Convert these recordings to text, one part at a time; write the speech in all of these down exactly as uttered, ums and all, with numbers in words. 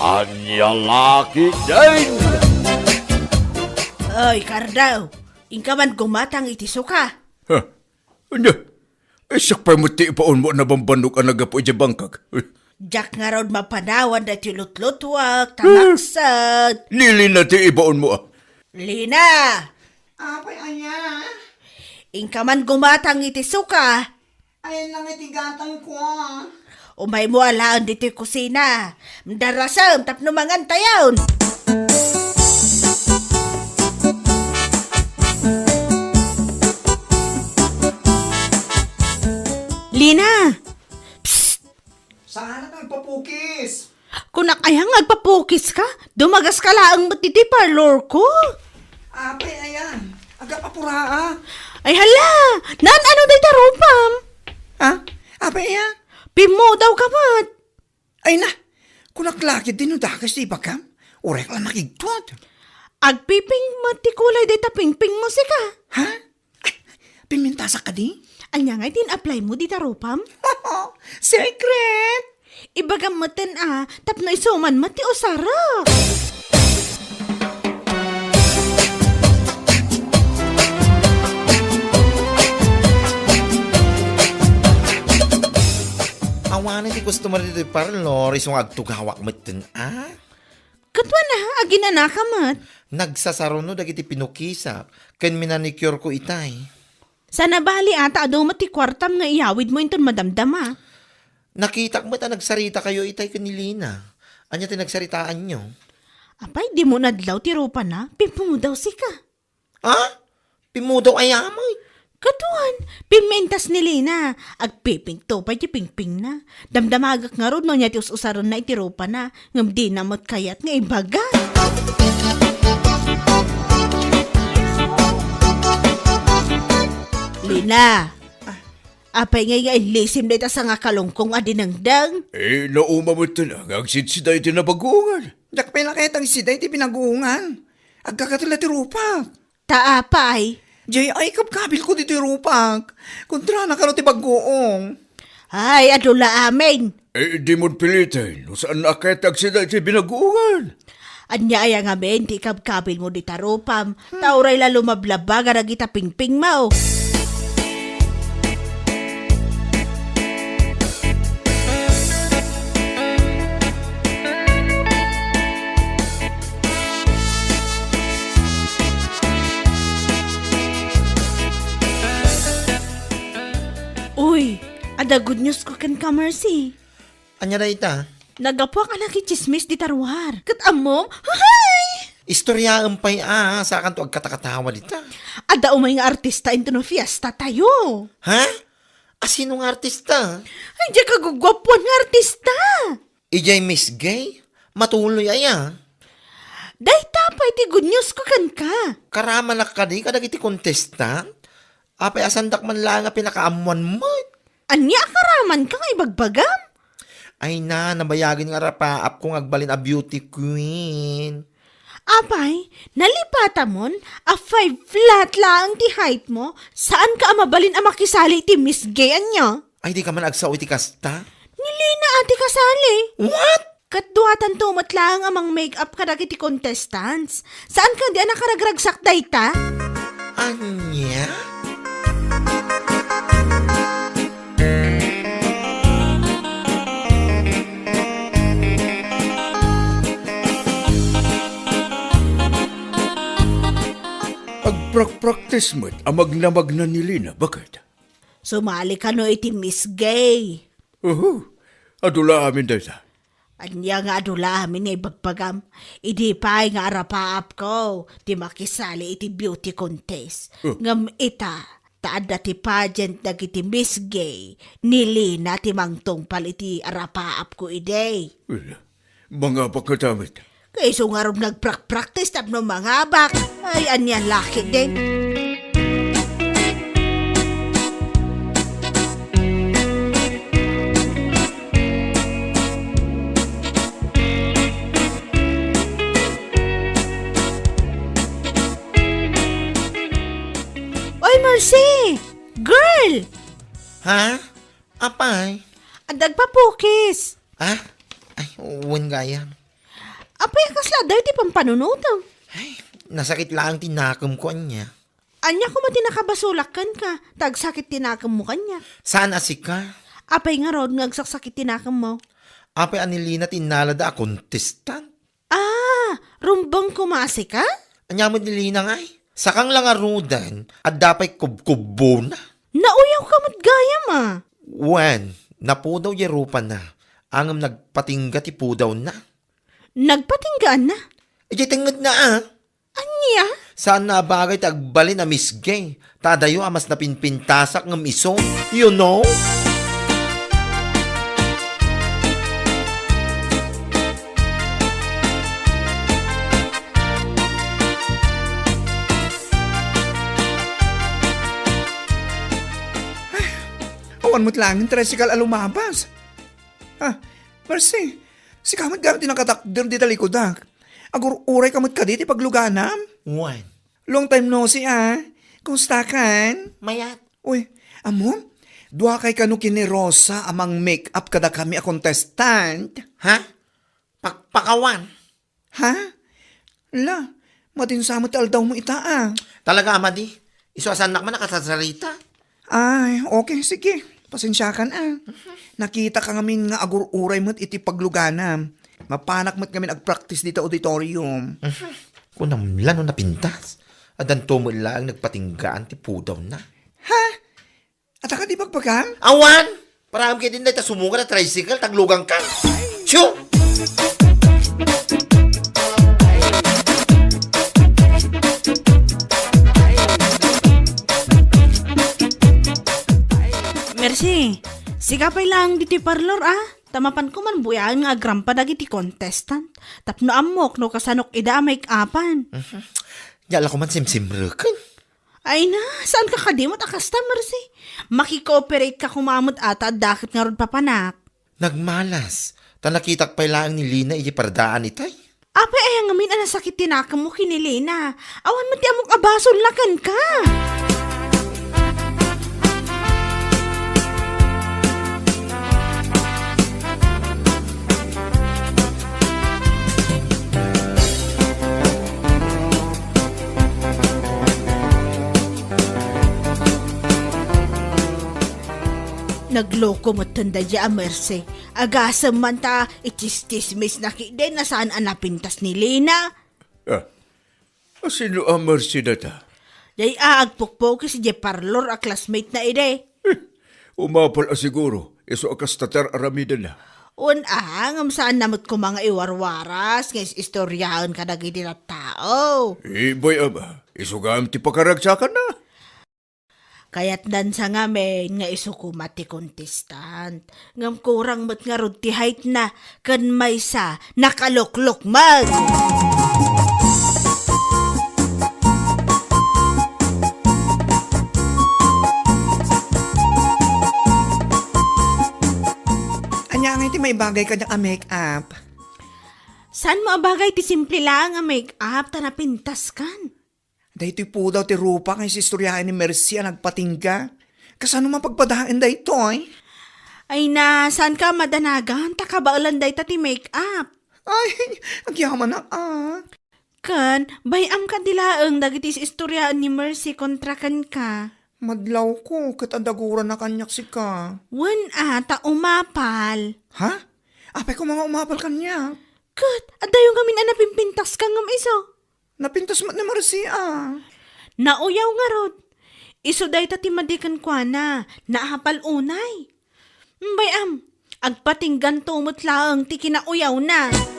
Ania la ketdin? Oy, Kardao, inka man gumatang iti suka. Ha? Ania? Siak pay met ti ibaonmo a nabambannog a naggapu idiay bangkag. Diak ngarud mapanawan daytoy lutlutuak, ta maksag. Ni Lina ti ibaonmo, a. Lina! Apay aya? Inka man gumatang iti suka. Ay, nang iti gatangko, a. Umaymo alaen ditoy kusina. Darasem tapno mangantayon. Lina! Psst! Saanak nga agpapukis? Kunak aya nga agpapukis ka? Dumagas ka laeng met iti parlor ko. Apay aya, agapapuraak. Ay hala! Naan-ano dayta rupam? Ha? Apay aya? Pimmudaw ka met. Ay na, kunak la ketdi no dakes ti ibagam. Uray la makigtot. Agpipink met ti kulay dayta pingpingmo, sika. Ha? Ay, pimintasak kadi? Ania ngay ti in-apply mo dita rupam? Secret! Ibagam metten a, tapno isuman met ti usarek. Awanen ti customer ditoy parlor, isu nga agtugawak metten a. Ket wen a, aginanaka met. Nagsasaruno dagiti pinukisak ken minanicure ko itay. Saan a bali a ta adu met ti kuartam nga iyawidmo inton madamdama. Nakitak met a nagsaritakayo itay ken ni Lina. Ania ti nagsaritaanyo? Apay, dimo nadlaw ti rupana? Pimmudaw sika. Ha? Pimmudaw aya met? Kaduan, pimmintas ni Lina. Agpipink to pay ti pingpingna. Damdamagak ngarud no ania ti us-usarenna iti rupana, ngem dina met kayat nga ibaga. Lina, apay ngay nga inlisim dayta sangakalungkong a dinengdeng? Eh, nauma met nga agsidsida iti nabaguongan. Diak pay la kayat agsida iti binaguongan. Agkakatula ti rupak. Ta apay? Jay, ay, kabkabilko ditoy rupak. Kontrana kano ti baguong. Ay, adu la amin. Eh, dimon piliten, no saan a ket agsida iti binaguongan. Ania aya ngamin ti ikabkabilmo dita rupam, ta uray la lumablabag a dagita pingpingmo. Uy, adda good news ko kenka, Mercy. Ania dayta? Naggapuak a nakitsismis dita ruar. Ket ammom? Hay! Istoriaem pay a, sakanto agkatakatawa dita. Adda umay nga artista intono fiesta tayo. Ha? Asino nga artista? Ay, diay kaguguapuan nga artista. Idiay Miss Gay? Matuloy aya? Dayta pay ti good news ko kenka. Karamanak kadi kadagiti contestant? Apay, asandak man laeng a pinakaammoan met? Ania a karamanka nga ibagbagam? Ay na, nabayagen nga arapaapko nga agbalin a beauty queen. Apay, nalipatamon a five flat laeng ti height mo, saanka a mabalin a makisali iti Miss Gay ania? Ay, dika man agsao iti kasta? Ni Lina a ti kasali. What? Ket duatanto met laeng a mang-make-up kadagiti contestants. Saan kadi a nakaragragsak dayta? Ania? Agprakpraktis met a magnamagna ni Lina, baket. Sumali kano iti Miss Gay? Uhu, adu la amin dayta. Ania nga adu la amin nga ibagbagam? Idi pay nga arapaapko ti makisali iti beauty contest. Oh. Ngem ita, ta adda ti pageant dagiti Miss Gay, ni Lina ti mangtungpal iti arapaapko idi. Well, mangabak nga damit. Kayso ngarud nga agprakpraktis tapno mangabak. Ay, anian la ketdin. Oy, Mercy! Girl! Ha? Apay? Adda agpapukis. Ha? Ay, wen gayam. Apay a kasla adda ti pampanunotem? Ay, nasakit laeng ti nakemko ania. Ania koma ti nakabasolak kenka, ta agsakit ti nakemmo kaniak? Saan a sika? Apay ngarud nga agsaksakit ti nakemmo? Apay a ni Lina ti innalada a contestant? Ah, rumbeng koma a sika? Ania met ni Lina ngay? Sakang la ngaruden, adda pay kubkubbona. Nauyawka met gayam a. Wen, napudaw diay rupana, ngem nagpatingga ti pudawna. Nagpatinggaanna? Idiay tengngedna a. Ania? Saanna a bagay ti agbalin a Miss Gay. Ta adayo a mas napinpintasak ngem isu. You know? Awan met laeng tricycle a lumabas. Ah, Mercy, sika met gayam ti nakatakder dita likudak. Agur-uray ka met kadi ti pagluganam? Wen. Long time no see, ah. Kumusta kan? Mayat. Uy, ammom? Duakay kano ken ni Rosa a mang-make-up kadakami a contestant? Ha? Pakpakawan? Ha? La, madin sa met ti aldawmo ita, ah. Talaga a madi? Isu a saannak man a kasarsarita? Ay, okay, sige. Pasensiakan, ah. Nakitaka ngamin nga agur-uray met iti pagluganam. Mapanak met ngamin agpraktis dita auditorium. Kunam la no napintas. Addanto met laeng nagpatinggaan ti pudawna. Ha? Adda kadi bagbagam? Awan! Paraem ketdin dayta sumungad a tricycle, ta agluganka. Tiyo! Mercy, sika pay laeng ditoy parlor, ah. Ta mapanko man buyaen nga agrampa dagiti contestant. Tapno ammok no kasanok ida a make-upan. Mhm. Diak la koma simsimreken. Ay na, saanka kadi met a kasta, Mercy? Makikooperate ka koma met a ta adda ket ngarud papanak. Nagmalas, ta nakitak pay laeng ni Lina iti paradaan itay. Apay aya ngamin a nasakit ti nakemmo ken ni Lina? Awan met ti ammok a basolna kenka. Nagloko metten daydiay a Mercy. Agasem man ta itsistsismisna ketdi no saan a napintas ni Lina. Ah, sino a Mercy dayta? Dayta a agpukpukis idiay parlor a classmate na idi. Eh, umapal a siguro, isu a kasta ti ar-aramidenna. Wen a, ngem saanna met koma nga iwarwaras nga is-istoriaen kadagiti tattao. Ibay ama, isu gayam ti pakaragsakanna. Kayatnan sa ngamin nga isu koma ti contestant. Ngem kurang met ngarud ti height na, ken maysa, nakaluklukmeg. Ania ngay ti maibagay kaniak a make-up? Saanmo a bagay ti simple laeng a make-up ta napintaskan? Daytoy pudaw ti rupa nga is-istoriaen ni Mercy a nagpatingga. Kasano mapagpadaen daytoy? Ay na, saanka madanagan ta kabaelan dayta ti make-up? Ay, agyamanak a. Ken, bay-am kadi laeng dagiti is-istoriaen ni Mercy kontra kenka. Madlawko, ket adda gurana kaniak sika. Wen a, ta umapal. Ha? Apay koma nga umapal kaniak? Ket, addayo ngamin a napimpintaska ngem isu. Napintas met ni Mercy a. Nauyaw ngarud. Isu dayta ti madi kenkuana, naapal unay. Bay-am, agpatingganto met laeng ti kinauyawna.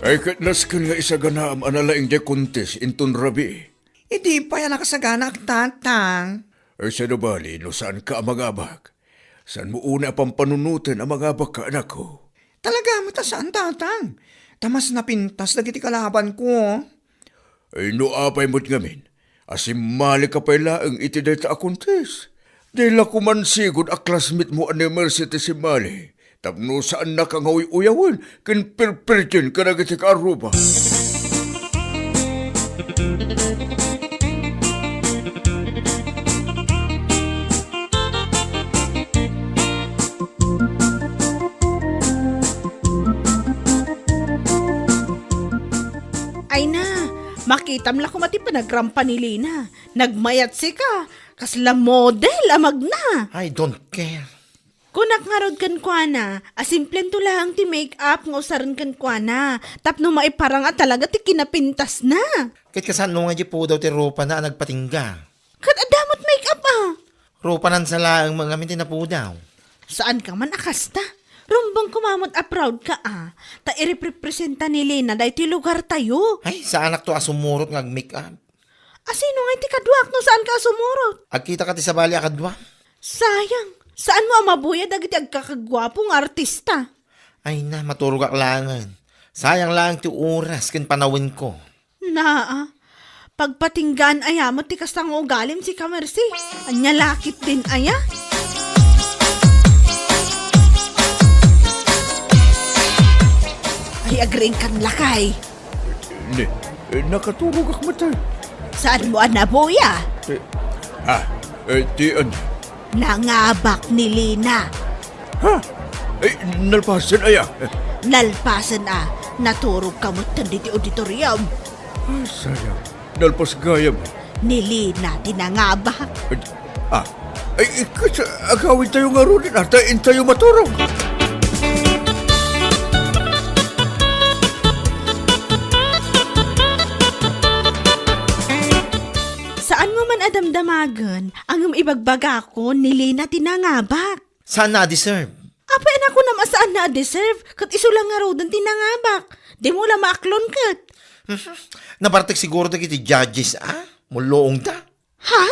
Ay, ket nasken nga isaganaam a nalaing diay contest inton rabii. Idi pay a nakasaganaak, Tatang. Ay, saan a bali no saanka a mangabak? Saanmo unay a pampanunoten a mangabakka, anakko? Talaga met a saan, Tatang. Ta mas napintas dagiti kalabanko. Ay, no apay met ngamin a simmalika pay laeng iti dayta a contest. Di la koma sigud a classmate mo a ni Mercy ti simmali, tapno saannaka nga uy-uyawen ken pirpirdien kadagiti kaarruba. Ay na, makitam la koma ti panagrampa ni Lina. Nagmayat sika, kasla model a magna. I don't care. Kunak ngarud kenkuana, a simplento laeng ti make-up nga usaren kenkuana, tapno maiparang a talaga ti kinapintasna. Ket kasano nga di pudaw ti rupana a nagpatingga? Ket adda met make-up a. Rupanan sa laeng met ngamin ti napudaw. Saan ka man a kasta? Rumbeng koma met a proud ka a, ta ireprepresenta ni Lina daytoy lugartayo. Ay, saanakto a sumurot nga ag-make-up. A sino ngay ti kaduak no saan ka a sumurot? Agkita ka ti sabali a kadua? Sayang, saan mo a mabuya dagiti agkakaguapo nga artista? Ay na, maturogak laengen. Sayang laeng ti oras ken panawenko. Naa, pagpatinggaan aya met ti kasta nga ugalim, sika Mercy? Ania laketdin aya? Ay, agriingkan lakay. Ni, eh, nakaturogak met, eh. Saan mo a nabuya? Eh, ah, eh, ti, ano? Nangabak ni Lina. Ha? Eh, nalpasen aya? Nalpasen a, naturog ka met ditoy auditorium. Ay, sayang. Nalpas gayam. Ni Lina ti nangabak. Ah, ay, ikas, agawidtayo ngaruden, ta intayo maturog. Saan mo man a damdamagen, ngem ibagbagakon, ni Lina ti nangabak. Saan na a deserve? Apay a kunam a saan na a deserve, ket isu la ngaruden ti nangabak. Dimo la maaklon ket. Mhm. Nabartek siguro dagiti judges, a? Mulluongda. Ha?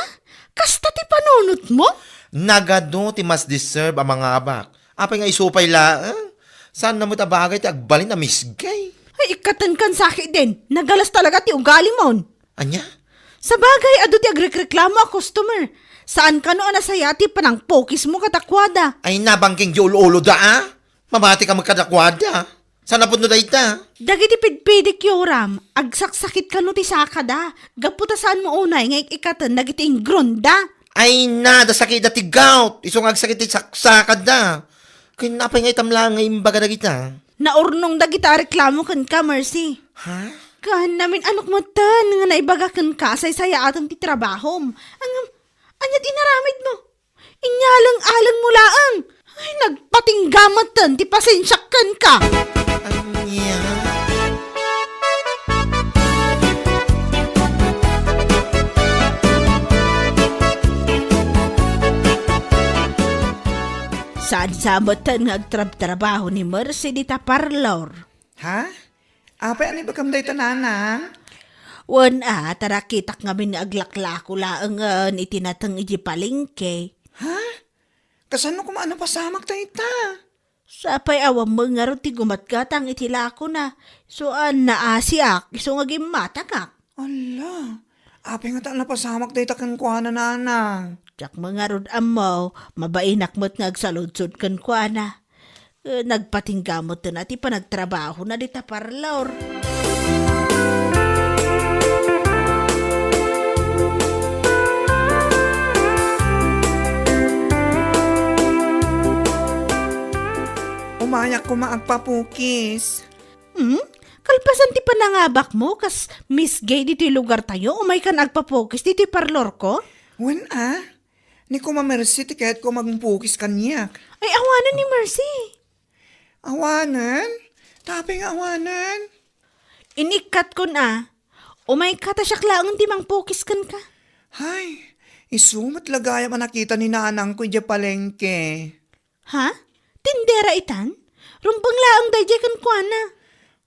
Kasta ti panunotmo? Nagadu ti mas deserve a mangabak. Apay nga isu pay laeng? Saan na met a bagay ti agbalin a misgay? Ay, ikkatenkan sakit din. Nagalas talaga ti ugalimon. Ania? Sabagay, adu ti agrekreklamo a customer. Saan kano a nasaya ti panangpukismo kadakuada? Ay, nabangking di ulo-uloda, a? Mabati ka met kadakuada. Saan a pudno dayta? Dagiti pidpidikyoram, agsaksakit kano ti sakada. Gapu ta saan mo unay nga ik-ikkaten dagiti ingronda. Ay na, da sakitda ti gout. Isu nga agsakit ti saksakada. Ken apay nga itam laeng nga imbaga dagita? Naurnong dagita a reklamo kenka, Mercy. Ha? Ken namin-anok metten nga naibaga kenka a saysayaatem ti trabahom. Ngem, ania ti inaramidmo? Inyaleng-aleng mo laeng. Ay, nagpatingga metten ti pasensiak kenka. Ania? Saan sa metten nga agtrabtrabaho ni Mercy dita parlor? Ha? Apay a naibagam dayta, nanang? Wen a, ta nakitak ngamin nga aglaklako laengen iti nateng iti palengke. Ha? Kasano koma a napasamak dayta? Sapay awan met ngarud ti gumatgatang iti lakona. Isu a naasiak, isu nga gimmatangak. Ala, apay ngata a napasamak dayta kenkuana, nanang? Diak met ngarud ammo, mabainak met nga agsaludsod kenkuana. Eh, nagpatingga metten a ti panagtrabahona dita parlor. Umayak koma agpapukis. Hmm? Kalpasan ti panangabakmo kas misgay ditoy lugartayo, umaykan agpapukis ditoy parlorko? Wen a, ni Kuma Mercy ti kayatko a mangpukis kaniak. Ay, awanen ni Mercy. Awanen? Tapay nga awanen? Inikkatkon a, umayka ta siak laeng ti mangpukis kenka. Hay, isu met la gayam a nakita ni nanangko idiay palengke. Ha? Tindera itan? Rumbeng laeng daydiay kenkuana.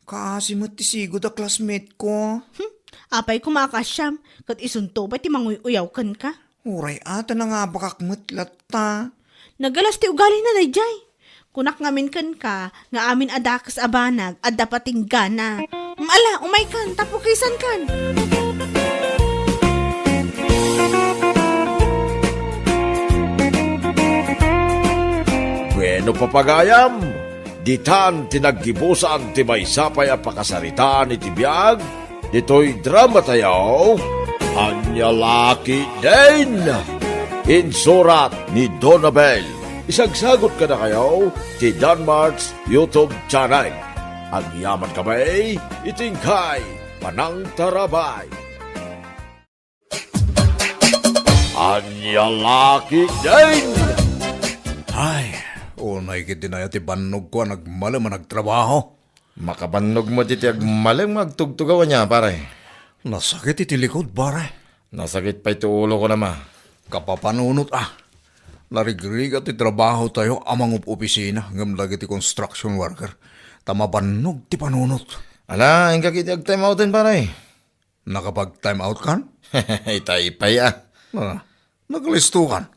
Kaasi met ti sigud a classmate ko. Hmm, apay koma a kaasiam, ket isunto pay ti manguy-uyaw kenka. Uray a, ta nangabakak met latta. Nagalas ti ugalina daydiay. Kunak ngamin kenka nga amin a dakes a banag, adda patinggana. Ala, umaykan, ta pukisankan. Bueno, papagayam, ditan ti naggibusan ti maysa pay a pakasaritaan iti biag, Ditoy drama tayo, Ania La Ketdin. Insurat ni Donabel. Isagsagot kadakayo ti Danmart's YouTube channel. Agyaman kami iti inkay panangtarabay. Ania La Ketdin! Ay, unay ketdi aya ti bannogko a nagmalem a nagtrabaho. Makabannog met iti agmalem nga agtugtugaw ania, pare? Nasakit iti likod, pare. Nasakit pay ti uloko, nama. Kapapanunot, a. Narigrigat ti trabaho tayo a mangup-opisina ngem dagiti construction worker. Ta mabannog ti panunot. Ala, inka ketdi ag-time outen, pare. Nakapag-time out kan? Itay pay, a. Ah, naglisto kan.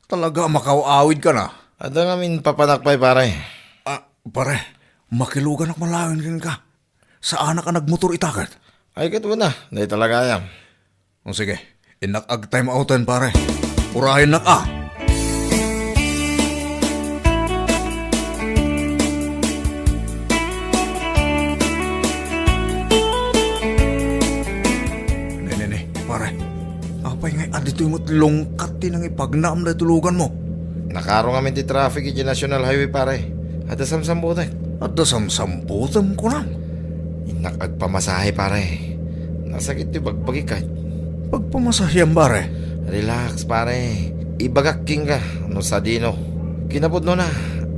Talaga a makaw-awid kan, a. Adda ngamin papanak pay, pare. Ah, pare, makiluganak man laeng kenka. Saanak a nagmotor ita ket. Ay, ket wen a, dayta la gayam. O sige, innak ag-time outen, pare. Urayennak, a. Ne, ne, ne, pare. Apay ngay a ditoy met lungkat ti nangipagnaam daytoy luganmo? Nakaro ngamin ti traffic iti National Highway, pare. Adda samsambutek. Adda samsambutem, kunam? Innak agpamasahe, pare. Nasakit ti bagbagik, a. Pagpamasahiam, pare. Relax, pare. Ibagak kenka no sadino. Kinapudnona,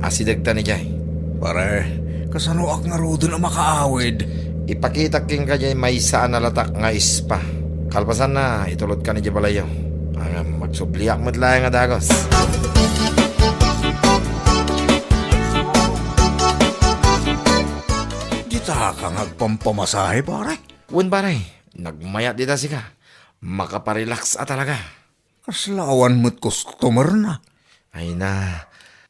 asidegtan idiay. Pare, kasanoak ngaruden a makaawid? Ipakitak kenka diay maysa a nalatak nga spa. Kalpasanna, itulodkan idiay balayyo. Ngem agsubliak met laeng a dagus. Ditaka nga agpampamasahe, pare? Wen, pare. Nagmayat dita sika. Makaparelax a talaga. Kasla awan met customer na. Ay na,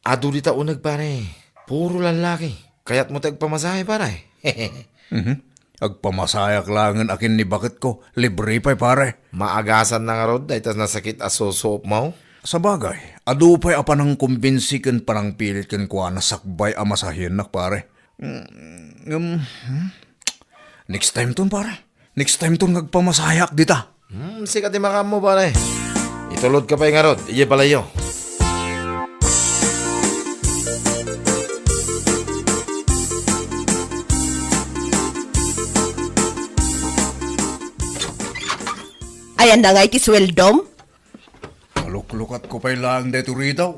adu dita uneg, pare. Puro lallaki. Kayatmo ti agpamasahe, pare? Mhm. Agpamasaheak laengen a ken ni baketko. Libre pay, pare. Maagasan na ngarud dayta nasakit a susuopmo? Sabagay, adu pay a panangkumbinsi ken panangpilit kenkuana sakbay a masahiennak, pare. Mm, um, hmm? Next time ton, pare. Next time ton nga agpamasaheak dita. Hmm, sika ti makaammo, pare. Itulodka pay ngarud idiay balayyo. Ayanna ngay ti sueldom? Maluklukatko pay laeng daytoy ridaw.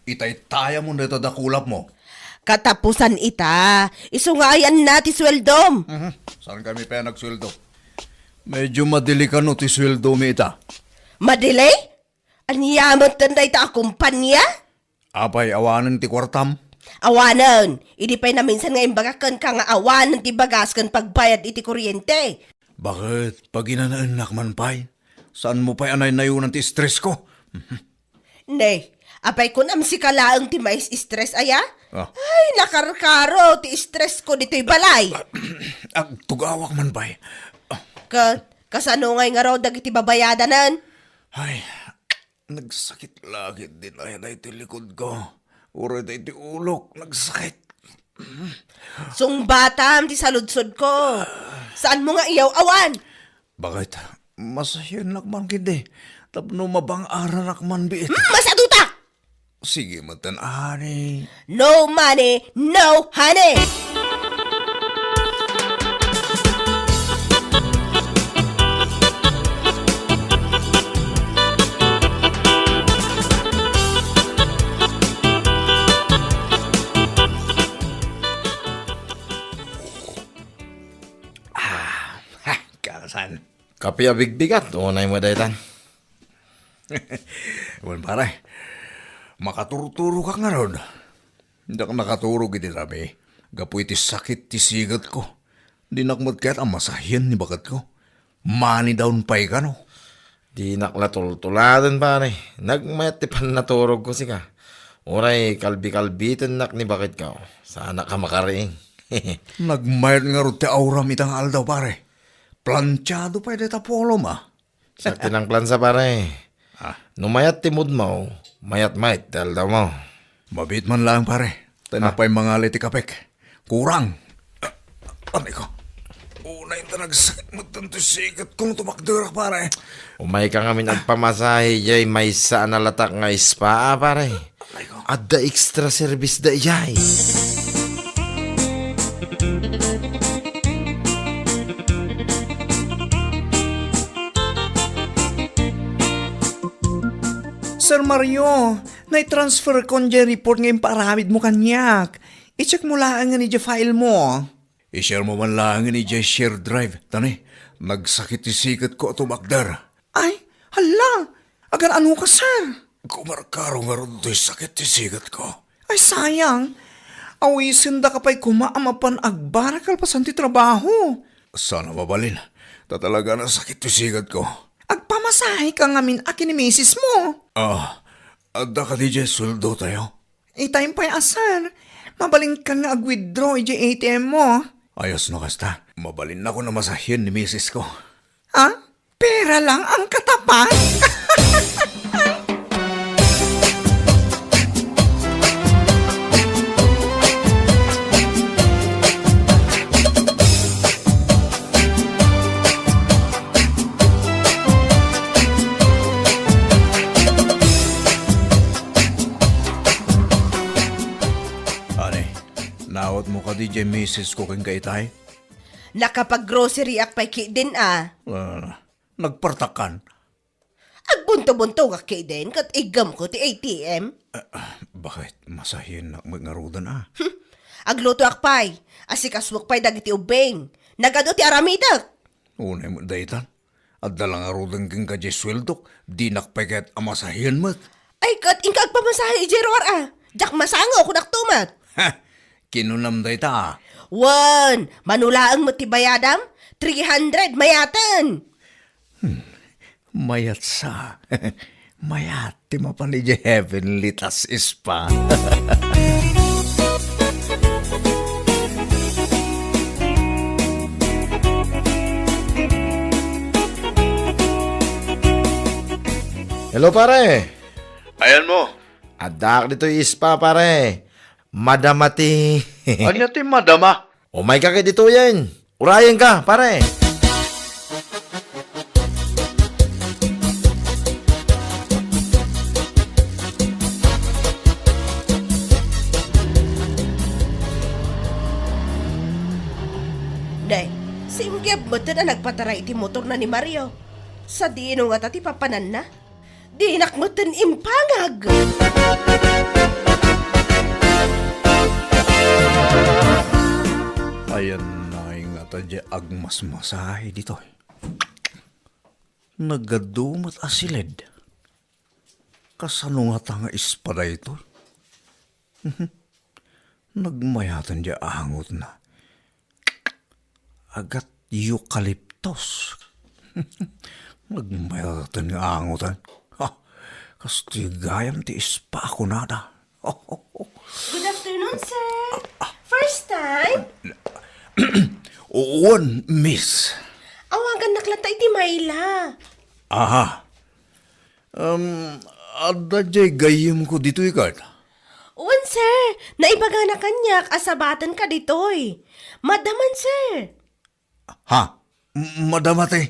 Itaytayamon dayta dakulapmo. Katapusan ita. Isu nga ayanna ti sueldom. Mhm. Saan kami pay a nagsueldo? Medyo madili kano ti sueldomi ita. Madili? Ania metten dayta a kumpania? Apay, awanen ti kuartam? Awanen. Idi pay naminsan nga imbagak kenka nga awanen ti bagas ken pagbayad iti kuryente. Baket, paginanaennak man pay? Saanmo pay a naynayonan ti stressko? Ne, apay kunam sika laeng ti mais-stress aya? Ah. Ay, nakarkaro ti stressko ditoy balay. Agtugawak man pay. Ket, kasano ngay ngarud dagiti babayadanen? Ay, nagsakit la ketdin aya daytoy likodko. Uray daytoy ulok, nagsakit. Sungbatam ti saludsodko. Saanmo nga iyaw-awan? Baket, masahiennak man ketdi tapno mabang-aranak man biit. Hmm, masadutak! Sige metten, honey. No money, no honey! Ah, ha, kasan. Kape a bigbigat, unay mo daytan. Wen, pare, makaturturogak ngarud. Diak nakaturog iti rabii gapu iti sakit ti sigetko. Dinak met kayat a masahien ni baketko. Money down pay kano. Dinak la tultuladen, pare. Nagmayat ti pannaturogko sika. Uray kalbikalbitennak ni baketko. Saanak a makariing. Nagmayat ngarud ti auram ita nga aldaw, pare. Planchado pay dayta polom, a. Siak ti nangplansa, pare. Ah. No mayat ti moodmo, mayat met ti aldawmo. Mabiit man laeng, pare. Ta Ah. Napay mangali ti kapek. Kurang. Aray ko. Unay ta nagsakit met ti siketko no tumakderak, pare. Umayka ngamin agpamasahe idiay maysa a nalatak nga spa, pare. Adda extra service da idiay. Sir Mario, naitransferkon diay report nga impaaramidmo kaniak. I-check mo laengen idiay file mo. I-share mo man laengen idiay shared drive, ta ni, nagsakit ti siketko a tumakder. Ay, hala! Agan-anoka, sir? Kumarkaro ngarud toy sakit ti siketko. Ay, sayang. Awisendaka pay koma a mapan agbara kalpasan ti trabaho. Sana mabalin. Ta talaga nasakit ti siketko. Agpamasaheka ngamin a ken ni misis mo. Ah, adda kadi diay sueldotayo? Itay pay a, sir. Mabalinkan nga ag-withdraw idiay A T M mo. Ayos no kasta. Mabalinnakon a masahen ni misis ko. Ha? Pera lang ang katapat? Ani, naawatmo kadi diay misis ko kenka itay? Nakapag-groceryak pay ketdin a. Ah, nagpartakkan. Agbunto-buntogak ketdin ket iggemko ti A T M. Ah, ah, bakit? Masahennak met ngaruden a. Hmm. Aglutoak pay. Asikasuek pay dagiti ubbing. Nagadu ti aramidek. Unay met dayta. Adda la ngaruden kenka diay sueldok, dinak pay kayat a masahen met. Ay, ket inka agpamasahe idiay ruar a. Diak masango, kunakto met. Ha! Kinunam dayta a. Wen, mano laeng met ti bayadam? Three hundred, mayaten. Hmm, mayat sa. Mayat ti mapan idiay heavenly tas spa. Hello, pare. Ayanmo? Addaak ditoy spa, pare. Madama ti Ania ti madama? Umayka ket ditoyen. Urayenka, pare. Nay, singgib metten a nagpataray iti motorna ni Mario. Sadino ngata ti papananna? Dinak metten impangag. Ayanna ngata diay agmasmasahe ditoy. Nagadu met a siled. Kasano ngata nga spa daytoy? Nagmayaten diay angotna. Agat eucalyptus. Nagmayaten nga angotan. Ha, kastoy gayam ti spa kunada. Good afternoon, sir. First time? Wen, miss. Awagannak latta iti Myla. Aha. Um, adda diay gayyemko ditoy ket? Wen, sir. Naibagana kaniak a sabatenka ditoy. Madaman, sir. Ha? M-, madama ti?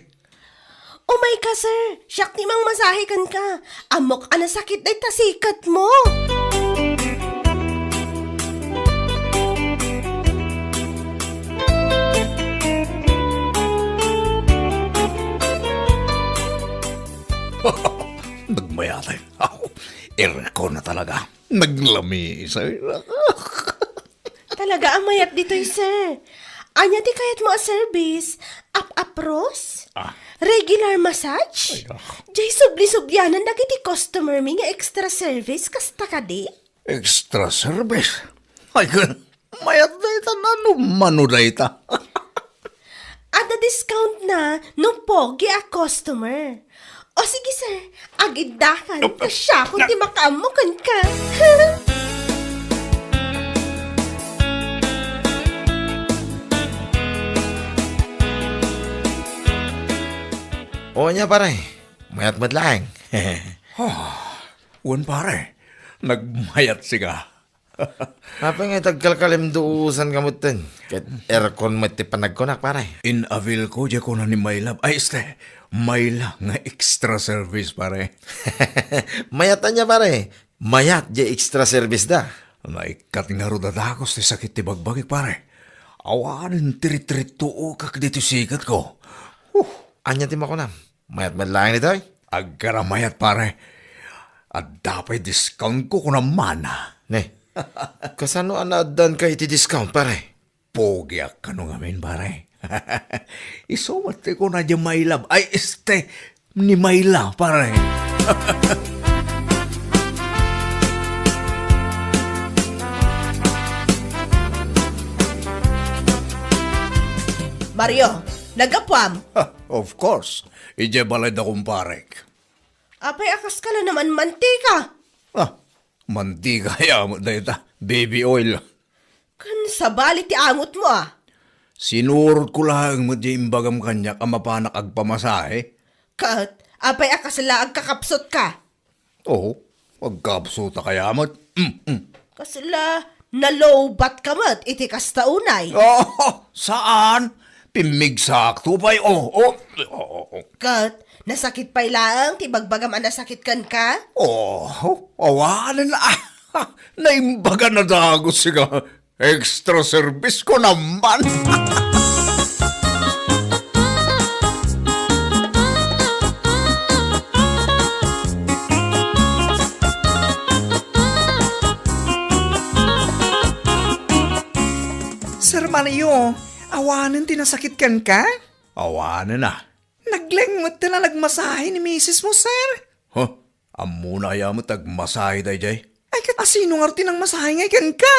Umayka, sir. Siak ti mangmasahe kenka. Ammok a nasakit dayta siketmo. Nagmayat. Aw, irko na talaga. Naglamisay. Talaga a mayat ditoy, sir. Ania ti kayatmo a service? Ap-apros? Ah. Regular massage? Ay, ah. Diay subli-sublianan dagiti customer mi nga extra service, kasta kadi? Extra service? Ay, ken, mayat dayta, nano mano dayta? Adda discount na no pogi a customer. O sige, sir, agiddakan. Oh, ta siakon ti makaammo kenka. O, ania, pare? Mayat met laeng. Oh, wen, pare. Nagmayat sika. Apay nga itagkalkalim duusan ka metten? Ket aircon met ti panagkunak, pare. In-avail ko, diay kuna ni My Love. Ay, este, Myla nga extra service, pare. Mayat ania, pare. Mayat diay extra service da. Naikkat ngarud a dagus ti sakit ti bagbagik, pare. Awanen ti ritrittuokak ditoy siketko. Huh. Ania ti makunam? Mayat met laeng ditoy? Aggara mayat, pare. Adda pay discount ko kunam man. Ne, kasano a naaddanka iti discount, pare? Pogiak kano ngamin, pare. Isu met ti kuna diay My Love. Ay, este, ni Myla, pare. Mario, naggapuam? Ha, of course. Idiay balay da kumparek. Apay a kaska la naman mantika? Ah, mantika ya met dayta, baby oil. Ken sabali ti angotmo, a? Sinurotko laeng met diay imbagam kaniak a mapanak agpamasahe. Ket apay a kasla agkakapsutka? Oo, agkapsutak aya met. Mm, mm. Kasla nalowbatka met iti kasta unay? Oh, saan? Pimmigsakto pay. Oh, oh, oh, oh. Ket nasakit pay laeng ti bagbagam a nasakit kenka? Oh, awanen a. Naimbagan a dagus nga extra service ko naman. Sir Mario, awanen ti nasakit kenka? Awanen a. Naglengmet ti nagmasahe ni misis mo, sir. Huh? Ammona aya met agmasahe daydiay? Ay, ket asino ngarud ti nangmasahe ngay kenka?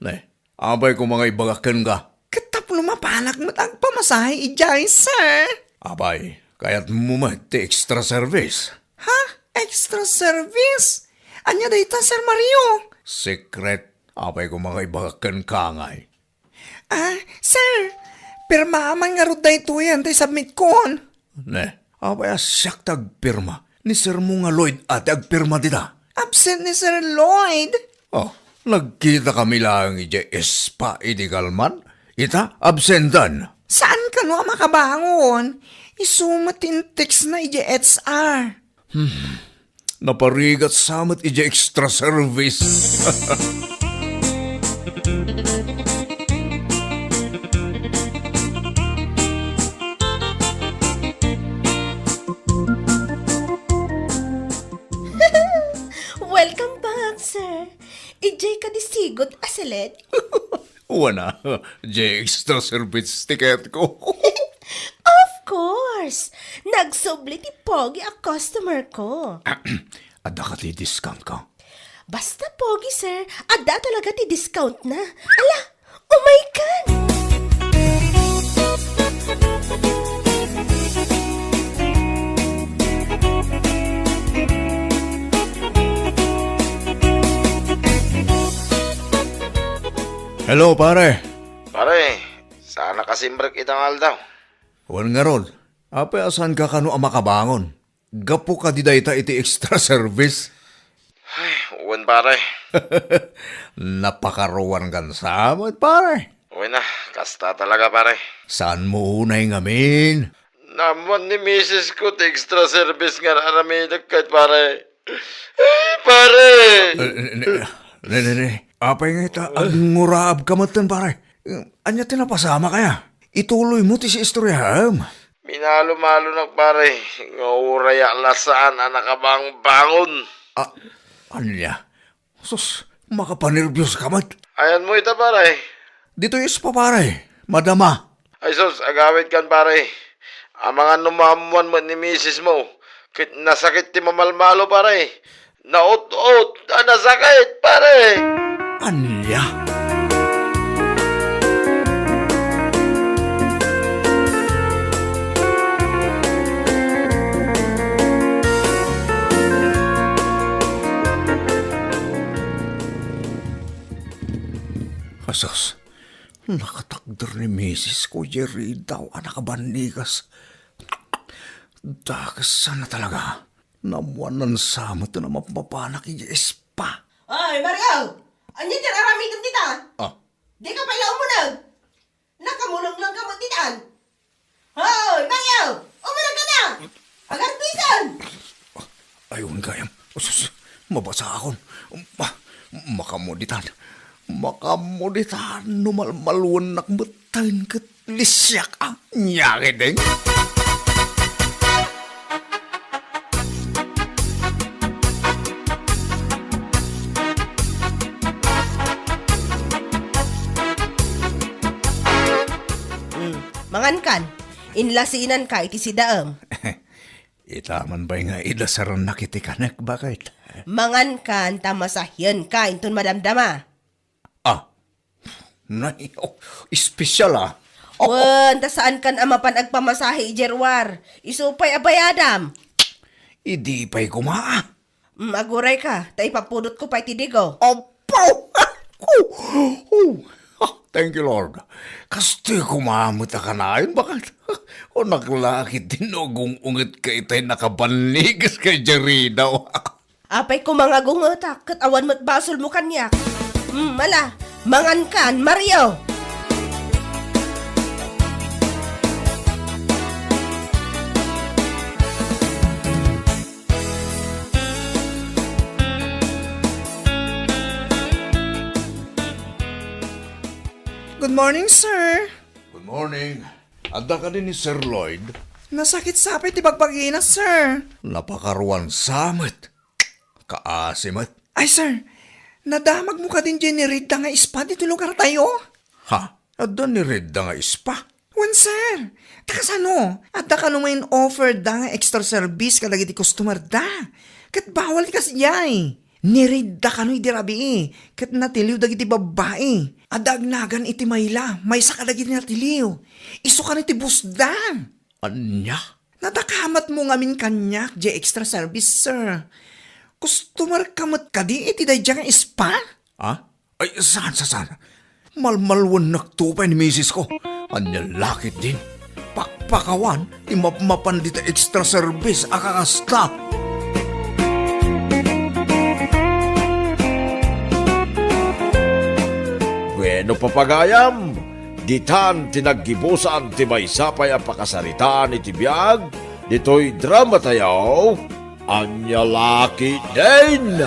Ne, apay koma nga ibagak kenka? Ket tapno mapanak met agpamasahe idiay, sir. Apay, kayatmo met ti extra service? Ha? Extra service? Ania dayta, Sir Mario? Secret. Apay koma nga ibagak kenka ngay? Ah, sir, pirmaam man ngarud daytoyen ti submitkon. Ne, apay a siak ti agpirma? Ni Sir mo nga Lloyd a ti agpirma dita? Absent ni Sir Lloyd. Oh, nagkitakami laeng idiay spa idi kalman? Ita, absentan. Saan kano a makabangon? Isu met ti in-textna idiay H R. Hmm. Naparigat sa met idiay extra service. Welcome back, sir. Idiay kadi sigud a siled? Wen a, diay extra service ticket ko. Of course! Nagsubli ti pogi a customer ko. Adda kadi discount ko? Basta pogi, sir, adda talaga ti discount na. Ala, umaykan! Hello, pare. Pare, saan a kasimrek ita nga aldaw? Wen ngarud, apay a saanka kano a makabangon? Gapu kadi dayta iti extra service? Ay, wen, pare. Napakaruankan sa met, pare. Wen a, kasta talaga, pare. Saanmo unay ngamin? Naammuan ni misis ko ti extra service nga ar-aramidek ket, pare. Ay, pare! Eh, ne, ne, ne, ne, ne. Apay nga ita, agnguraabka metten, pare. Ania ti napasamak aya? Ituloymo ti istoryaem. Minalumalonak, pare, nga uray a la saan a nakabangbangon. Ah, ania? Sus, makapanerbioska met. Ayanmo ita, pare? Ditoy spa, pare. Madama. Ay sus, agawidkan, pare. Amangan no maammuan met ni misis mo, ket nasakit ti mamalmalo, pare. Naut-ot a nasakit, pare. Ania? Asus, nakatakder ni misis ko diay ridaw a nakabannikas. Dakes sana talaga. Naammuanna sa met a mapmapanak idiay spa. Ay, Mario! Ania ti aramidem dita? Ah. Dika pay la umuneg. Nakamuleng lang ka met ditan. Hoy, Mario! Umuneg ka na! Agarbisan! Ay, wen gayam. Sus, mabasa akon. Ma-, makamuditan. Makamuditan no malmaluennak metten ket lisiak, ah. Nya ketdin. Mm, mangankan, inlasinanka iti sidaem. Ita man pay nga idasarannak iti kanek, baket. Mangankan ta masahienka inton madamdama. Ah, nay, oh, espesyal, ah. Wen, ta saankan a mapan agpamasahe idiay ruar. Isu pay a bayadam. Idi pay koma, ah. Mm, agurayka, ta ipapudotko pay ti digo. Apo! Oh, ah, thank you, Lord. Kastoy koma met a kanayon, baket. O, naklakit din no agung-ungetka itay nakabanniges kay Jeridaw. Apay koma nga agungetak, ket awan met basolmo kaniak. Mm, ala, mangankan, Mario! Good morning, sir. Good morning. Adda kadi ni Sir Lloyd? Nasakit sa pay ti bagbagina, sir. Napakaruan sa met. Kaasi met. Ay, sir, nadamagmo kadin diay niridda nga spa ditoy lugartayo? Ha? Adda niridda nga spa? Wen, sir. Ta kasano? Adda kano nga in-offer da nga extra service kadagiti customer da. Ket bawal ti kasdiay. Niridda kano idi rabii, ket natiliw dagiti babbai. Adda agnagan iti mayla, maysa kadagiti natiliw. Isu kano ti boss da. Ania? Nadakamatmo ngamin kaniak diay extra service, sir. Customer ka met kadi iti daydiay nga spa? Ha? Ay, saan, saan, saan? Malmaluennakto pay ni misis ko. Ania la ketdin? Pakpakawan ti mapmapan dita extra service a kakasta. Bueno, papagayam, ditan ti naggibusan ti maysa pay a pakasaritaan iti biag ditoy drama tayo, Ania la ketdin.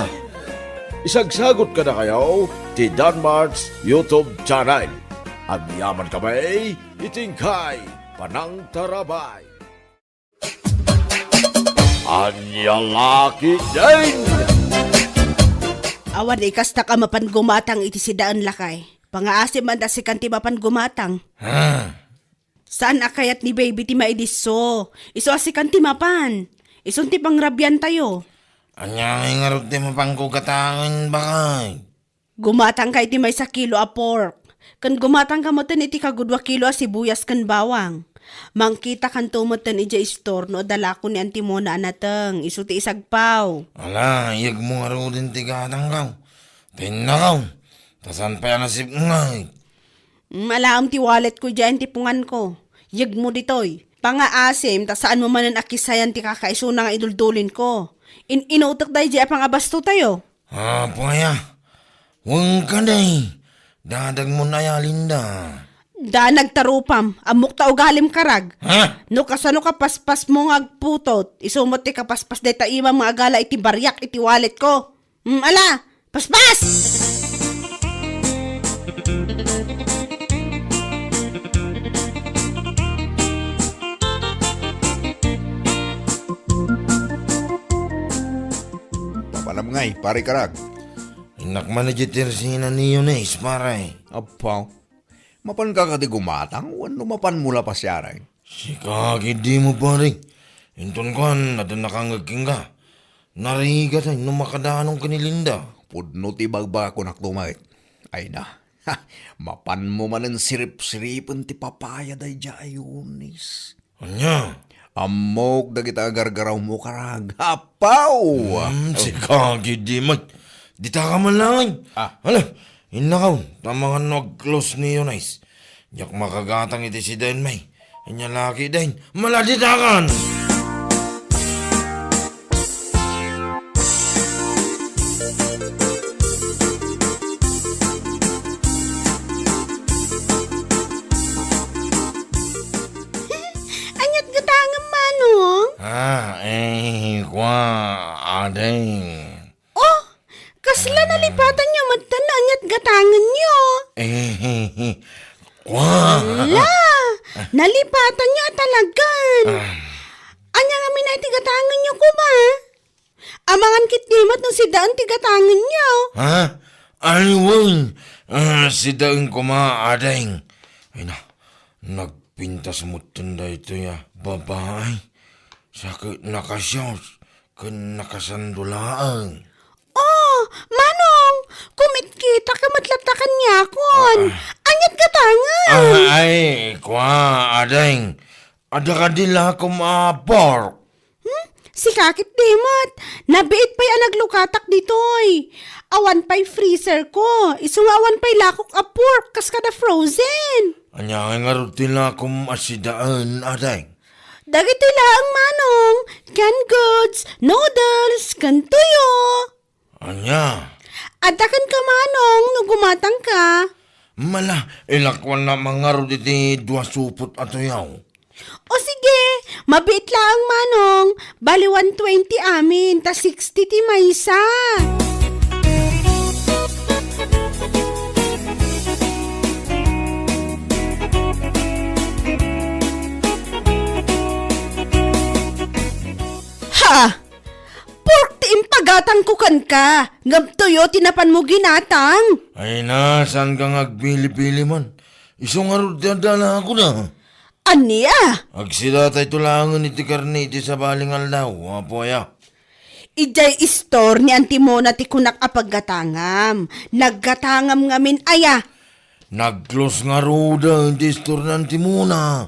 Isagsagut kadakayo ti Danmart's YouTube channel. Agyamankami iti inkay panangtarabay. Ania la ketdin. Awan ikastak a mapan gumatang iti sidaen, lakay. Pangaasim man ta sikan ti mapan gumatang. Ha? Saan a kayat ni baby ti maidisso. Isu a sikan ti mapan. Isun ti pangrabiantayo. Ania ngay ngarud ti mapanko gatangen, bakay? Gumatangka iti maysa kilo a pork. Ken gumatangka metten iti kagudua kilo a sibuyas ken bawang. Mangkitakanto metten idiay istor no adda la ko ni Antimona a nateng. Isu ti isagpaw. Ala, iyegmo ngaruden ti gatangkaw. Tinnakaw. Ta saan pay a nasipnget. Mm, alaem ti walletko idiay antipunganko. Yegmo ditoy. Pangaasim, ta saanmo manen a kisayan ti kakaisuna nga iduldulinko. In-inutek daydiay a pangabastotayo. Apo aya, wen kadi, dadagmon aya, Linda. Da nagtarupam, ammok ta ugalim karag. Ha? No kasano kapaspasmo nga agputot, isu met ti kapaspas dayta imam nga agala iti bariak iti walletko. Mm, ala, paspas! Papanam ngay, pare karag. Innak man iti tersina ni Eunice, pare. Apo, mapanka kadi gumatang wenno mapanmo la pasiareng? Sika, kidimo, pare. Inton kuan, adda nakangngeg kenka. Narigat no makadanon ken ni Linda. Pudno ti bagbagak, kunak tumet. Ay na. Ha, mapanmo manen sirip-siripen ti papaya daydiay a Eunice. Ania? Ammok dagita a gargarawmo karag. Apaw! Hmm, sika, kidimo. Dita ka man laeng. Ah. Ala, innakaw, ta mangan no ag-close ni Eunice. Diak makagatang iti sidaen, may. Ania la ketdin, maladitakan! Deng. Oh, kasla nalipatanyo met no aniat gatangenyo? Eh, eh, eh. Kwa? Ala, nalipatanyo a talagan. Ah. Ania ngamin a iti gatangenyo koma? Amangan ketdi met no sidaen ti gatangenyo. Ha? Ay, wen. Ah, sidaen koma, adeng. Ay na, nagpintas metten daytoy a babai. Sa ket nakasios, ken nakasando laeng. Oh, Manong, kumitkita ka met latta kaniakon. Ah, ah. Aniat gatangen? Ah, ay, kwa, adeng. Adda kadi lakom a pork? Hmm? Sika ketdi met. Nabiit pay a naglukatak ditoy. Awan pay freezer ko. Isu nga awan pay lakok a pork kas kada frozen. Ania ngay ngarud ti lakom a sidaen, adeng? Dagitoy laeng, Manong. Canned goods, noodles, ken tuyo. Ania? Adda kenka, Manong, no gumatangka. Mala, ilakuannak ngarud iti dua supot a tuyaw. O sige, mabiit laeng, Manong. Bali one twenty amin, ta sixty ti maysa. Ha! Pork ti impagatangko kenka, ngem tuyo ti napanmo ginatang. Ay na, saanka nga agpili-pili man? Isu ngarud ti adda a lakona. Ania? Agsidatayto laengen iti karne iti sabali nga aldaw, Apo aya. Idiay istor ni Anti Mona ti kunak a paggatangam. Naggatangam ngamin aya. Nag-close ngaruden ti istor ni Anti Mona.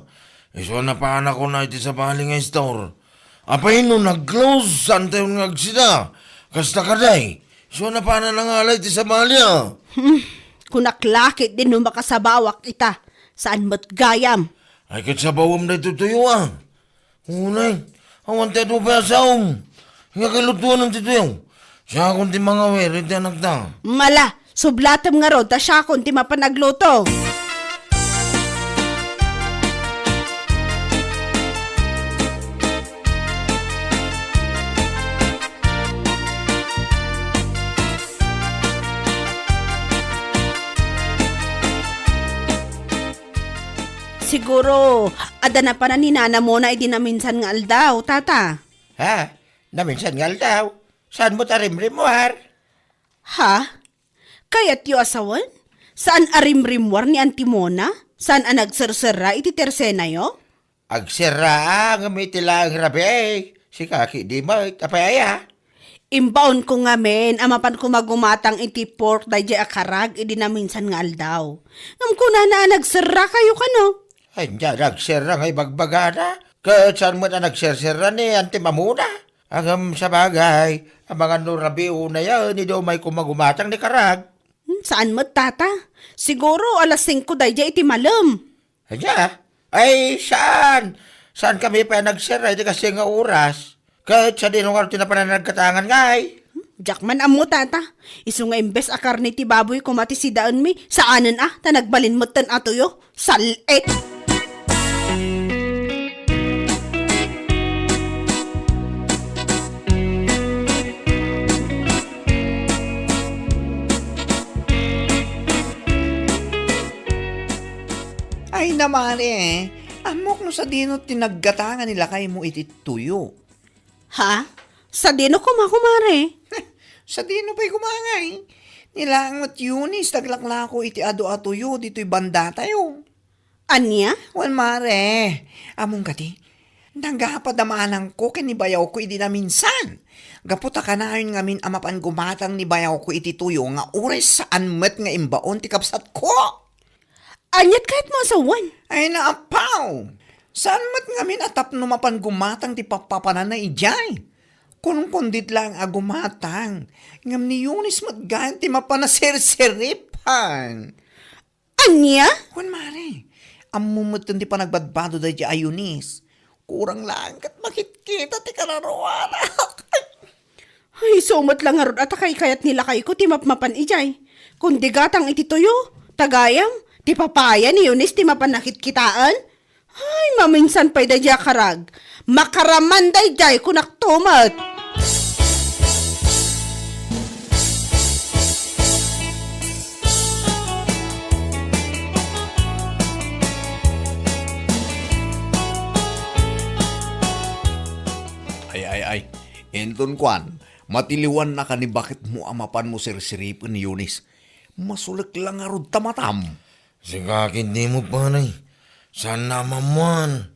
Isu a napanakon iti sabali nga istor. Apay no nag-close, saantayon nga agsida? Kasta kadi, isu a napanan nangala iti sabali a. Hmm, kunak la ketdi no makasabawak ita. Saan met gayam? Ay, ket sabawem daytoy tuyo a. Unay, awan ti adu pay a saom. Nga kalutuan ti tuyaw. Siakon ti mangawir iti anakta. Mala, sublatem ngarud ta siakon ti mapan agluto. Siguro, adda napanan ni Nana Mona idi naminsan nga aldaw, Tata. Ha? Naminsan nga aldaw? Saan mo ta rimrimmuar? Ha? Kayatyo a sawen? Saan a rimrimmuar ni Anti Mona? Saan a nagserserra iti tersenayo? Agserra a, ngem iti laeng rabii, sika ketdi met, apay aya? Imbaonko ngamin a mapanko magumatang iti pork daydiay a karag idi naminsan nga aldaw. Ngem kunana a nagserrakayo kano? Ania, nagserra nga ibagbagana? Ket saan met a nagserserra ni Anti Mona? Ngem sabagay, amangan no rabii unayen, idi umayko magumatang ni karag. Hmm, saan met, Tata? Siguro alas singko daydiay iti malem. Ania? Ay, saan? Saankami pay a nagserra iti kastoy nga oras? Ket sadino ngarud ti napanan naggatangan ngay? Hmm, diak man ammo, Tata. Isu nga imbes a karne ti baboy koma ti sidaenmi, saanen a, ta nagbalin metten a tuyo. Sal-it! Ay, namari, eh. Ammok no sadino ti naggatangan ni lakaymo iti tuyo. Ha? Sadino koma, kumare? Sadino pay koma ngay? Ni laeng met Eunice ti aglaklako iti adu a tuyo ditoy bandatayo. Ania? Wen, mare, ammom kadi, nagapad a maanangko ken ni bayawko idi naminsan. Gapu ta kanayon ngamin a mapan gumatang ni bayawko iti tuyo nga uray saan met nga imbaon ti kabsatko. Aniat kayatmo a sawen? Ay, naapaw! Saan met ngamin a tapno mapan gumatang ti pappapananna idiay? Kunkundi't laeng a gumatang, ngem ni Eunice met gayam ti mapan a serseripan. Ania? Wen, mare, ammom metten ti panagbadbado daydiay a Eunice. Kurang laeng ket makitkita ti kararuanak. Ay, isu met la ngarud a ta kaykayat ni lakayko ti mapmapan idiay. Kun di gatang iti tuyo, ta gayam, ti papaya ni Eunice ti mapan nakitkitaen. Ay, maminsan pay daydiay a karag. Makaraman daydiay, kunakto met. Inton kuan, matiliwannaka ni baketmo a mapanmo sirsiripen ni Eunice. Masulek la ngarud ta matam. Sika ketdi met, pare. Saan a maammuan.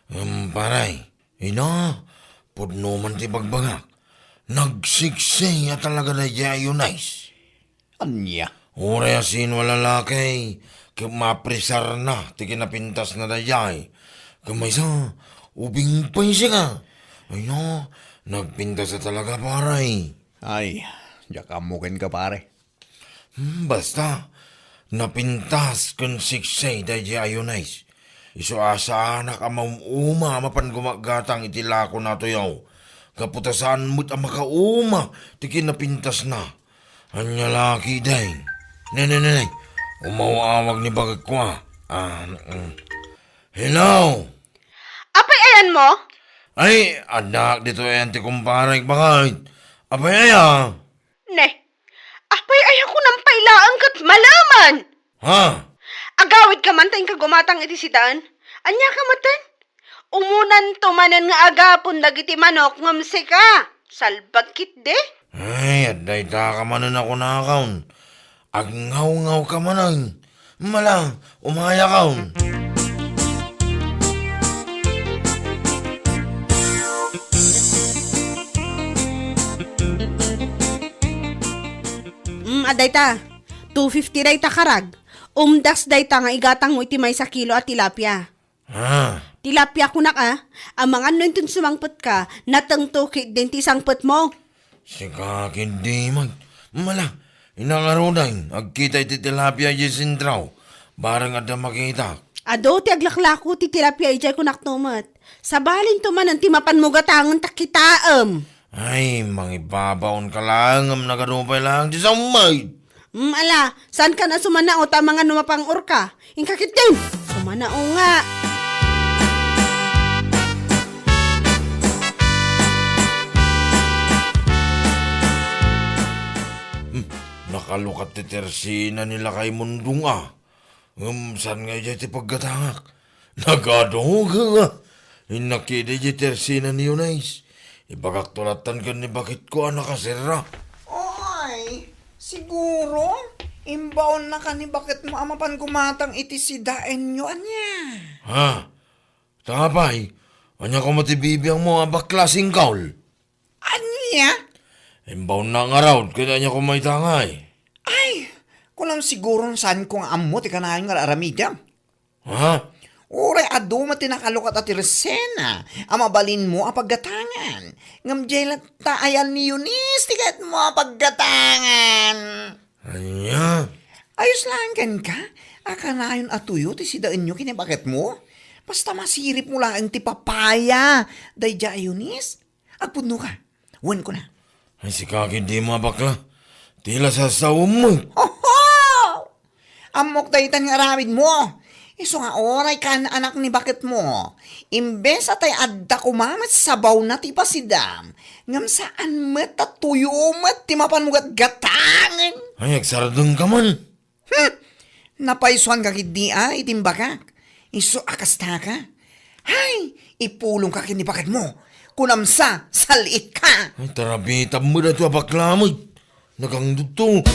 Em, pare, ina, pudno man ti bagbagak. Nagsiksay a talaga daydiay a Eunice. Ania? Uray a sino a lalaki, ket mapresarna ti kinapintasna daydiay. Ket maysa, ubing pay sika. Ay no, nagpintas a talaga, pare. Ay, diak ammo kenka, pare. Hmm, basta, napintas ken siksay daydiay a Eunice. Isu a saanak a maum-uma a mapan gumaggatang iti lakona a tuyaw. Gapu ta saan met a makauma ti kinapintasna. Ania la ketdin? Ne, ne, ne, ne. Umaw-awag ni baketko a. Ah, mm. Hello? Apay ayanmo? Ay, addaak ditoy ayan ti kumparek, baket. Apay aya? Ne, apay aya kunam pay laeng ket malemen? Ha? Agawidka man ta inka gumatang iti sidaen. Aniaka metten? Umunanto manen nga agapon dagiti manok ngem sika, salbag ketdi. Ay, adda itaka manen a kunakon. Agngawngawka manen. Mala, umayakon. Mm, adayta. Two fifty dayta karag. Umdas dayta nga igatangmo iti maysa kilo a tilapia. Ah. Tilapia kunak a, amangan no inton sumangpetka, natengto ketdin ti sangpetmo. Sika ketdi met. Mala, inangaruden, agkita iti tilapia idiay sentro. Bareng adda makitak. Adu ti aglaklako ti tilapia idiay kunakto met. Sabalinto manen ti mapanmo gatangen ta kitaem. Ay, mangibabaonka laeng ngem nagadu pay laeng ti sammay. Mm, ala, saankan a sumanao ta amangan no mapang-orka. Inka ketdin, sumanao nga. Hmm, nakalukat ti tersina ni Lakay Mundong a. Ngem saan nga idiay ti paggatangak? Nagadu nga. Innak ida idiay tersina ni Eunice. Ibagakto lattan ken ni baketko a nakaserra. Oy, siguro, imbaonnaka ni baketmo a mapan gumatang iti sidaenyo, ania? Ha? Ta apay, ania koma ti bibiangmo a bakla, singkaw? Ania? Imbaonna ngarud, ket ania koma ita ngay? Ay, kunam siguron saanko nga ammo ti kanayon nga ar-aramidem. Ha? Uray adu met ti nakalukat a tersina a mabalinmo a paggatangan. Ngem diay latta ayan ni Eunice ti kayatmo a paggatangan. Ania? Ayos laeng kenka a kanayon a tuyo ti sidaenyo ken ni baketmo. Basta masiripmo laeng ti papaya daydiay a Eunice. Agpudnoka. Wen kuna. Ay, sika ketdi a bakla. Ti la sasawem. Oho! Ammok daytan nga aramidmo. Isu nga uray kaan-anak ni baketmo. Imbes a tay adda koma met sabawna ti ipasidam, ngem saan met ta tuyo met ti mapanmo gatgatangen. Ay, agsardengka man. Hmm! Napaysuanka ketdi a iti imbagak. Isu a kastaka. Hay! Ipulongka ken ni baketmo. Kunam sa, sal-itka! Ay, tarabitam met daytoy a bakla met. Nagangdudto.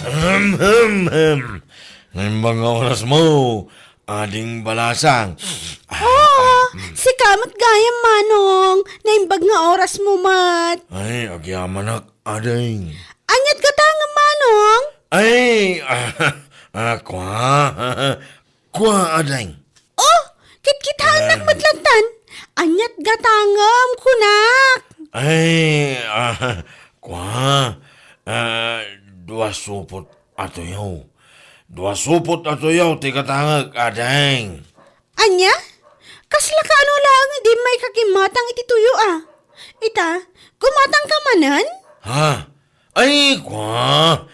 Ahem, hem, hem. Naimbag nga orasmo, Ading Balasang. Ah, sika met gayam, Manong. Naimbag nga orasmo met. Ay, agyamanak, Ading. Aniat gatangem, Manong? Ay, ah, ah, kua. Kua, Ading. Oh, kitkitaennak met lattan. Aniat gatangem, kunak. Ay, ah, kua. Ah, dua supot a tuyo. Dua supot a tuyo ti gatangek, Ading. Ania? Kasla kaano laeng idi immayka gimmatang iti tuyo a? Ita, gumatangka manen? Ha? Ay, kua!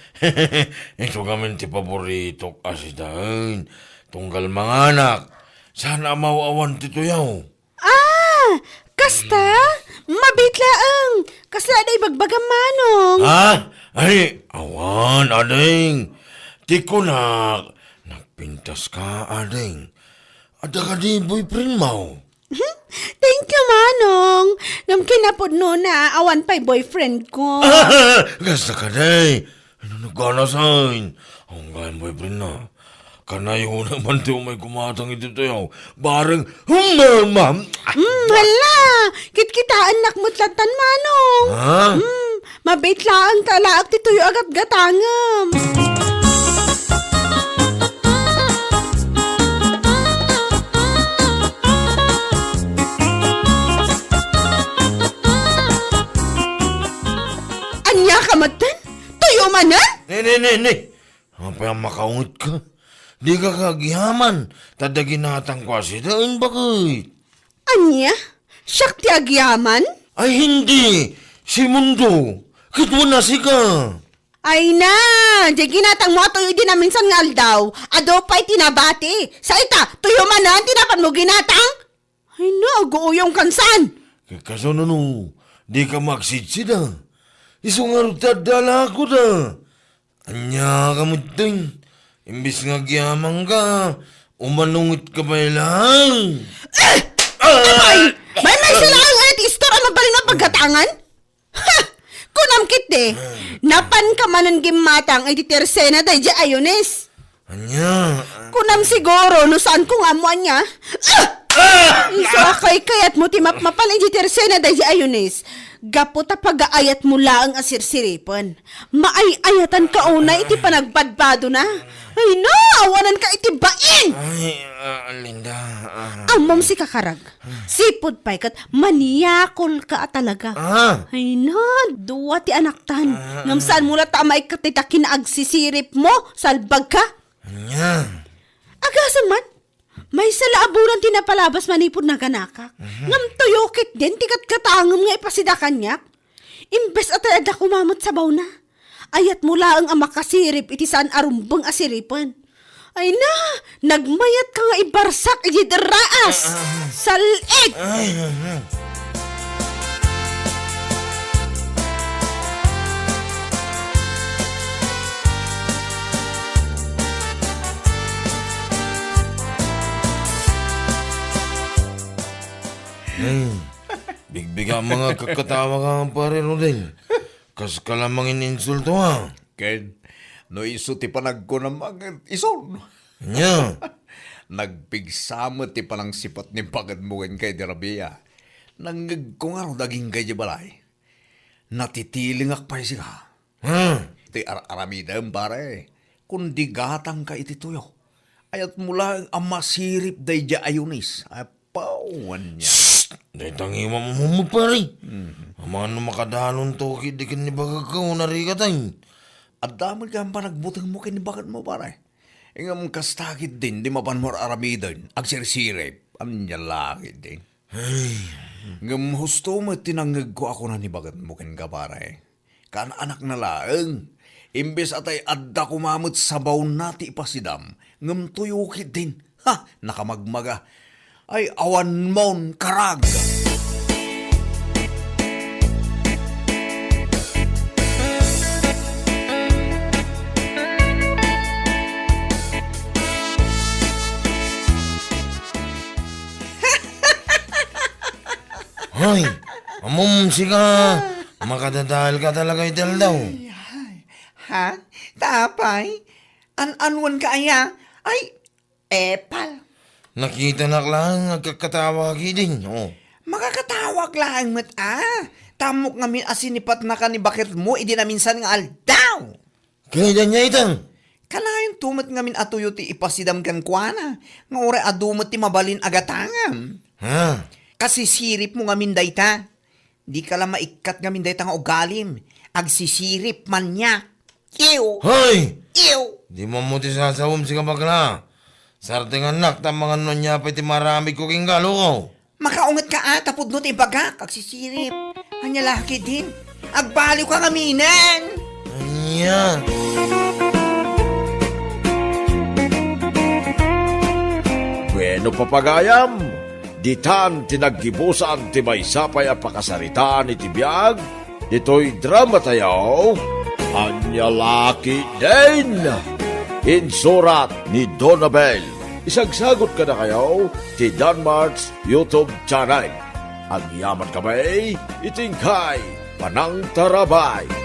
Isu ngamin ti paboritok a sidaen. Tunggal manganak, saan a maw-awan ti tuyaw. Ah, kasta? Mabit laeng! Kasla da ibagbagam, Manong? Ha? Ay, awan, ading. Ti kunak, nagpintas ka, ading. Adda kadi boyfriend mo? Thank you, Manong. Ngem kinapudnona, awan pay boyfriend ko. Kasta ka, day. Ano nagkanasan? Ang gayam boyfriend na. Kanayon naman ti umay kumatang iti tuyaw. Bareng, hmm, mama. Hmm, hala! Kitkitaennak met lattan, Manong. Ha? Hmm, mabit laeng ta alaak ti tuyo a gatgatangem. Ania ka metten? Tuyo manen? Ne, ne, ne, ne. Apay a makaunget ka? Di ka kagyaman, ta adda ginatang ko a sida, imbagit. Ania? Siak ti agyaman? Ay, hindi. Si Mundo. Kitwan na sika. Ay na, di ginatang mo atoy di naminsan nga aldaw. Adu pay ti nabati. Sa ita, tuyo manen ti napan mo ginatang? Ay na, aguuyong kansan. Kakaso no, di ka magsidsida. Isu nga rod ti adda alakoda. Ania ka metten? Imbes nga agyaman ka, umanunget ka pay laeng. Eh! Ah! Apay! May, may sila ang ayat istor a mabalin a pagkatangan? Ha! Kunam ketdi, napan ka manen gimmatang iti tersena daydi a Yunes. Ania? Kunam siguro no saan ko nga ammo ania. Ah! Ah! Isu a kaykayat mo ti mapmapan iti tersena daydi a Yunes. Gapu ta pagaayat mo laeng a sirsiripen. Maay-ayatan ka unay iti panagbadbadona. Ay na, awanan ka iti bain! Ay, ah, Linda, ah. Ammom si kakarag. Sipud pay ket maniakol ka a talaga. Ah. Ay na, dua ti anaktan. Ah. Ngem saan mo latta a maikkat dayta kinaagsisirip mo, salbag ka? Ania? Agasem man, maysa la a bulan ti napalabas manipud naganakak. Mhm. Ngem tuyo ketdin ti gatgatangem nga ipasida kaniak. Imbes a tay adda koma met sabawna. Ayat mo laeng a makasirip iti saan a rumbeng a siripen. Ay na, nagmayat ka nga ibarsak iti derraas. Ah, ah. Sal-ed! Ay, ah, ah. Hmm. Bigbiga mga kakatawa ka, pare Rodel. Kas ka lamang ininsulto, ha? Ken, no isu ti panagkunam, ket isun. Ania? Nagpigsa met ti panangsipat ni baketmo ken kay di rabia. Nangngegko ngarud agingga idiay balay. Natitilingak pay sika. Hmm. Ti ar-aramidem, pare. Kundi gatangka iti tuyo. Ayat mo laeng a masirip daydiay a Yunis. Apaw, ania. Shh! Dayta ngiwam mo, pare. Mhm. Amangan no makadalon to, kidi ken ni bagagko, narikatay. Adda met nga panagbuteng mo ken ni baket mo, pare. Ngem kasta ketdin, di mapan mo ar-aramiden, agsirsirip. Ania la ketdin. Ay. Ngem husto met ti nangngegko a kuna ni baket mo ken ka, pare. Kaan-anakna laeng. Imbes a tay adda koma met sabawna ti ipasidam, ngem tuyo ketdin. Ha! Nakamagmaga. Ay, awan mon karag. Hoy, ammom sika, makadadael ka talaga iti aldaw. Ay, ay. Ha? Ta apay? An-anuan ka aya? Ay, epal. Nakitanak laeng agkakatawa ka ketdin, oh. Makakatawak laeng met, a. Ta ammok ngamin a sinipatnaka ni baketmo idi naminsan nga aldaw. Ket ania ita? Kanayonto met ngamin a tuyo ti ipasidam kenkuana, nga uray adu met ti mabalin a gatangam. Ha? Kasisiripmo ngamin dayta. Dika la maikkat ngamin dayta nga ugalim. Agsisirip, maniak. Ew! Hoy! Ew! Di mo ti sasawem, sika bakla. Sartengannak ta amangan no ania pay ti maaramidko kenka, loko. Makaunget ka, a, ta pudno ti ibagak, agsisirip. Ania la ketdin? Agbaliw ka ngaminen! Ania? Bueno, papagayam, ditan ti naggibusan ti maysa pay a pakasaritaan iti biag ditoy dramatayo, Ania La Ketdin. Insurat ni Donabel. Isagsagot kadakayo ti Danmart's YouTube channel. Agyamankami iti inkay panangtarabay.